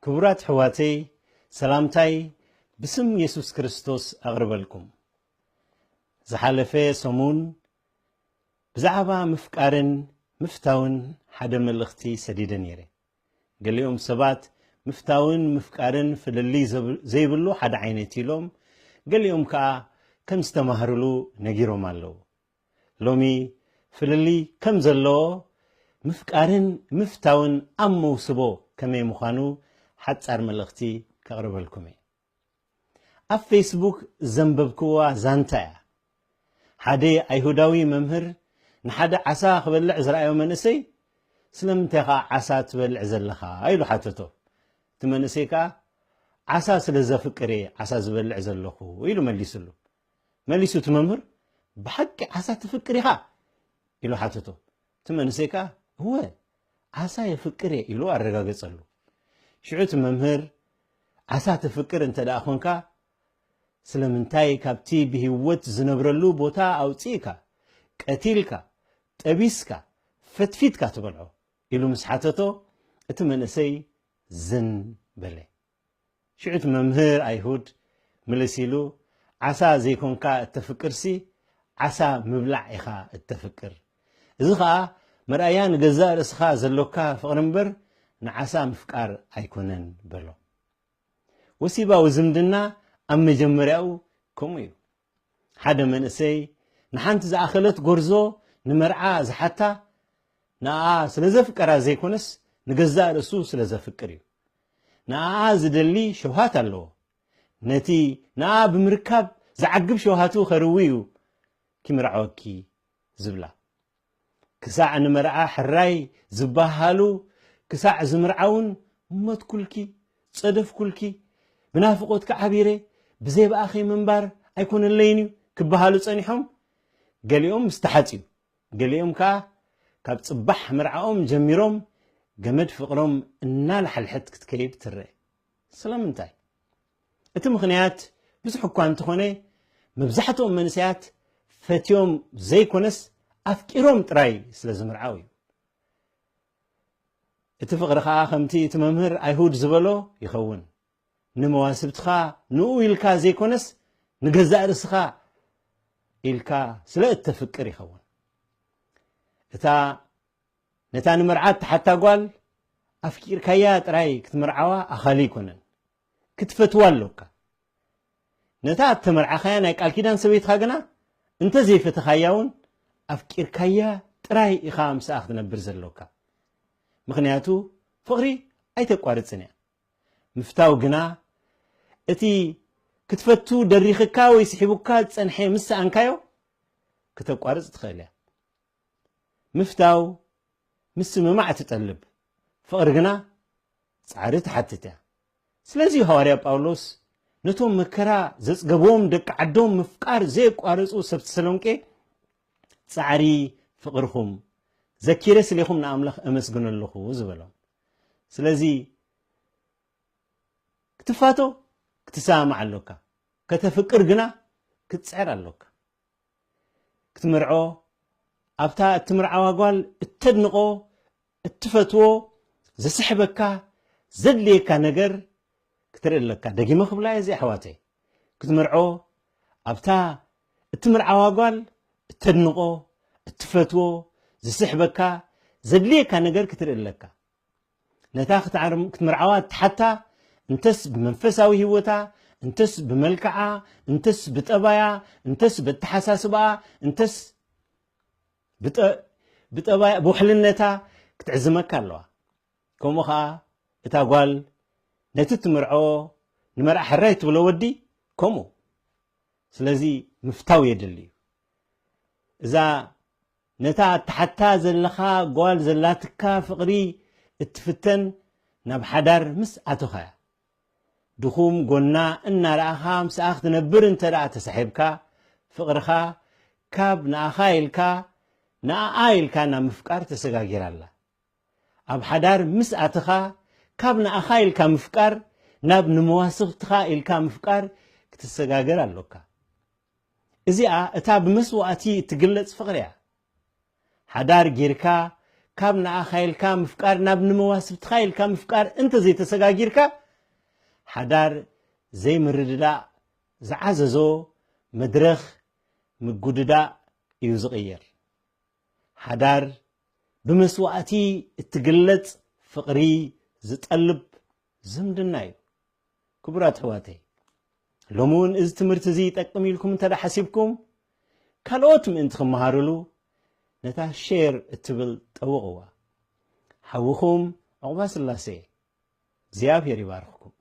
ክቡራት ኣሕዋተይ፣ ሰላምታይ ብስም የሱስ ክርስቶስ ኣቕርበልኩም። ዝሓለፈ ሰሙን ብዛዕባ ምፍቃርን ምፍታውን ሓደ መልእኽቲ ሰዲደ ነይረ። ገሊኦም ሰባት ምፍታውን ምፍቃርን ፍልልይ ዘብ-፣ ዘይብሉ ሓደ ዓይነት ኢሎም፣ ገሊኦም ከኣ ከም ዝተማህርሉ ነጊሮም ኣለዉ። ሎሚ ፍልልይ ከም ዘለዎ፣ ምፍቃርን ምፍታውን ኣብ መውስቦ ከመይ ምዃኑ ሓጻር መልእኽቲ ከቕርበልኩም እየ። ኣብ ፌስቡክ ዘንበብክዋ ዛንታ እያ። ሓደ ኣይሁዳዊ መምህር ንሓደ ዓሳ ክበልዕ ዝረኣዮ መንእሰይ፣ "ስለምንታይ ኸኣ ዓሳ ትበልዕ ዘለኻ?" ኢሉ ሓተቶ። እቲ መንእሰይ ከኣ፣ "ዓሳ ስለ ዘፍቅር እየ ዓሳ ዝበልዕ ዘለኹ" ኢሉ መሊሱሉ። መሊሱ እቲ መምህር፣ "ብሓቂ ዓሳ ትፍቅር ኢኻ?" ኢሉ ሓተቶ። እቲ መንእሰይ ከኣ፣ "እወ፣ ዓሳ የፍቅር እየ" ኢሉ ኣረጋገጸሉ። ሽዑ እቲ መምህር፣ "ዓሳ ተፍቅር እንተ ደኣ ኾንካ፣ ስለምንታይ ካብቲ ብህይወት ዝነብረሉ ቦታ ኣውጺእካ፣ ቀቲልካ፣ ጠቢስካ፣ ፈትፊትካ ትበልዖ?" ኢሉ ምስ ሓተቶ፣ እቲ መንእሰይ ዝን በለ። ሽዑ እቲ መምህር ኣይሁድ ምልስ ኢሉ፣ "ዓሳ ዘይኮንካ እተፍቅርሲ፣ ዓሳ ምብላዕ ኢኻ እተፍቅር። እዚ ኸኣ መርኣያ ንገዛእ ርእስኻ ዘሎካ ፍቕሪ እምበር፣ ንዓሳ ምፍቃር ኣይኮነን" በሎ። ወሲባዊ ዝምድና ኣብ መጀመርያኡ ከምኡ እዩ። ሓደ መንእሰይ ንሓንቲ ዝኣኸለት ጎርዞ ንመርዓ ዝሓታ፣ ንኣኣ ስለ ዘፍቀራ ዘይኮነስ፣ ንገዛእ ርእሱ ስለ ዘፍቅር እዩ። ንኣኣ ዝደሊ ሸውሃት ኣለዎ። ነቲ ንኣኣ ብምርካብ ዝዓግብ ሸውሃቱ ከርዊ እዩ ኪምርዓወኪ ዝብላ። ክሳዕ ንመርዓ ሕራይ ዝበሃሉ፣ ክሳዕ ዝምርዓውን፣ "ሞትኩልኪ፣ ጸደፍኩልኪ፣ ብናፍቖትኪ ዓቢረ፣ ብዘይ ብኣኺ ምንባር ኣይኮነለይን እዩ" ክበሃሉ ጸኒሖም። ገሊኦም ምስ ተሓጽዩ፣ ገሊኦም ከኣ ካብ ጽባሕ መርዓኦም ጀሚሮም ገመድ ፍቕሮም እናላሕልሐት ክትከይድ ትረአ። ስለምንታይ? እቲ ምኽንያት ብዙሕ እኳ እንተኾነ፣ መብዛሕትኦም መንእሰያት ፈትዮም ዘይኮነስ፣ ኣፍቂሮም ጥራይ ስለ ዝምርዓው እዩ። እቲ ፍቕሪ ኸኣ ከምቲ እቲ መምህር ኣይሁድ ዝበሎ ይኸውን። ንመዋስብትኻ ንኡ ኢልካ ዘይኮነስ፣ ንገዛእ ርእስኻ ኢልካ ስለ እተፍቅር ይኸውን። እታ ነታ ንመርዓ እትሓታ ጓል ኣፍቂርካያ ጥራይ ክትምርዓዋ ኣኻሊ ኣይኮነን። ክትፈትዋ ኣሎካ። ነታ እተመርዓኻያ ናይ ቃል ኪዳን ሰበይትኻ ግና እንተ ዘይፈተኻያ እውን፣ ኣፍቂርካያ ጥራይ ኢኻ ምስኣ ክትነብር ዘሎካ። ምኽንያቱ፣ ፍቕሪ ኣይተቋርጽን እያ። ምፍታው ግና፣ እቲ ክትፈቱ ደሪኽካ ወይ ስሒቡካ ዝጸንሐ ምስ ሰኣንካዮ፣ ክተቋርጽ ትኽእል እያ። ምፍታው ምስምማዕ ትጠልብ፣ ፍቕሪ ግና ጻዕሪ ትሓትት እያ። ስለዚ ሃዋርያ ጳውሎስ ነቶም መከራ ዘጽገቦም ደቂ ዓዶም ምፍቃር ዘየቋረጹ ሰብ ተሰሎንቄ፣ "ጻዕሪ ፍቕርኹም ዘኪረ ስሌኹም ንኣምላኽ እመስግኖ ኣለኹ" ዝበሎም። ስለዚ ክትፋቶ ክትሰማማዕ ኣሎካ፣ ከተፍቅር ግና ክትጽዕር ኣሎካ። ክትምርዖ፣ ኣብታ እትምርዓዋ ጓል እተድንቖ፣ እትፈትዎ፣ ዘስሕበካ፣ ዘድልየካ ነገር ክትርኢ ኣለካ። ደጊመ ክብላ እየ እዚ ኣሕዋተይ። ክትምርዖ፣ ኣብታ እትምርዓዋ ጓል እተድንቖ፣ እትፈትዎ፣ ዝስሕበካ፣ ዘድልየካ ነገር ክትርኢ ኣለካ። ነታ ክትዓርም-፣ ክትምርዓዋ እትሓታ፣ እንተስ ብመንፈሳዊ ህይወታ፣ እንተስ ብመልክዓ፣ እንተስ ብጠባያ፣ እንተስ ብኣተሓሳስባኣ፣ እንተስ ብጠ-፣ ብጠባያ፣ ብውሕልነታ ክትዕዝመካ ኣለዋ። ከምኡ ኸኣ እታ ጓል ነቲ ትምርዖ፣ ንመርዓ ሕራይ ትብሎ ወዲ ከምኡ። ስለዚ ምፍታው የድሊ እዩ። እዛ ነታ እትሓታ ዘለኻ ጓል ዘላትካ ፍቕሪ እትፍተን ናብ ሓዳር ምስ ኣተኻ እያ። ድኹም ጎና እናረኣኻ ምስኣ ክትነብር እንተ ደኣ ተሳሒብካ፣ ፍቕርኻ ካብ ንኣኻ ኢልካ፣ ንኣኣ ኢልካ ናብ ምፍቃር ተሰጋጊራ ኣላ። ኣብ ሓዳር ምስ ኣተኻ፣ ካብ ንኣኻ ኢልካ ምፍቃር ናብ ንመዋስብትኻ ኢልካ ምፍቃር ክትሰጋገር ኣሎካ። እዚኣ እታ ብመስዋእቲ እትግለጽ ፍቕሪ እያ። ሓዳር ጌርካ ካብ ንኣኻ ኢልካ ምፍቃር ናብ ንመዋስብትኻ ኢልካ ምፍቃር እንተዘይተሰጋጊርካ፣ ሓዳር ዘይምርድዳእ ዝዓዘዞ መድረኽ ምጉድዳእ እዩ ዝቕየር። ሓዳር ብመስዋእቲ እትግለጽ ፍቕሪ ዝጠልብ ዝምድና እዩ። ክቡራት ኣሕዋተይ፣ ሎሚ እውን እዚ ትምህርቲ እዚ ይጠቅም ኢልኩም እንተ ሓሲብኩም፣ ካልኦት ምእንቲ ክመሃርሉ ነታ ሼር እትብል ጠውቕዋ። ሓውኹም ዕቑባ ስላሴ። እግዚኣብሔር ይባርኽኩም።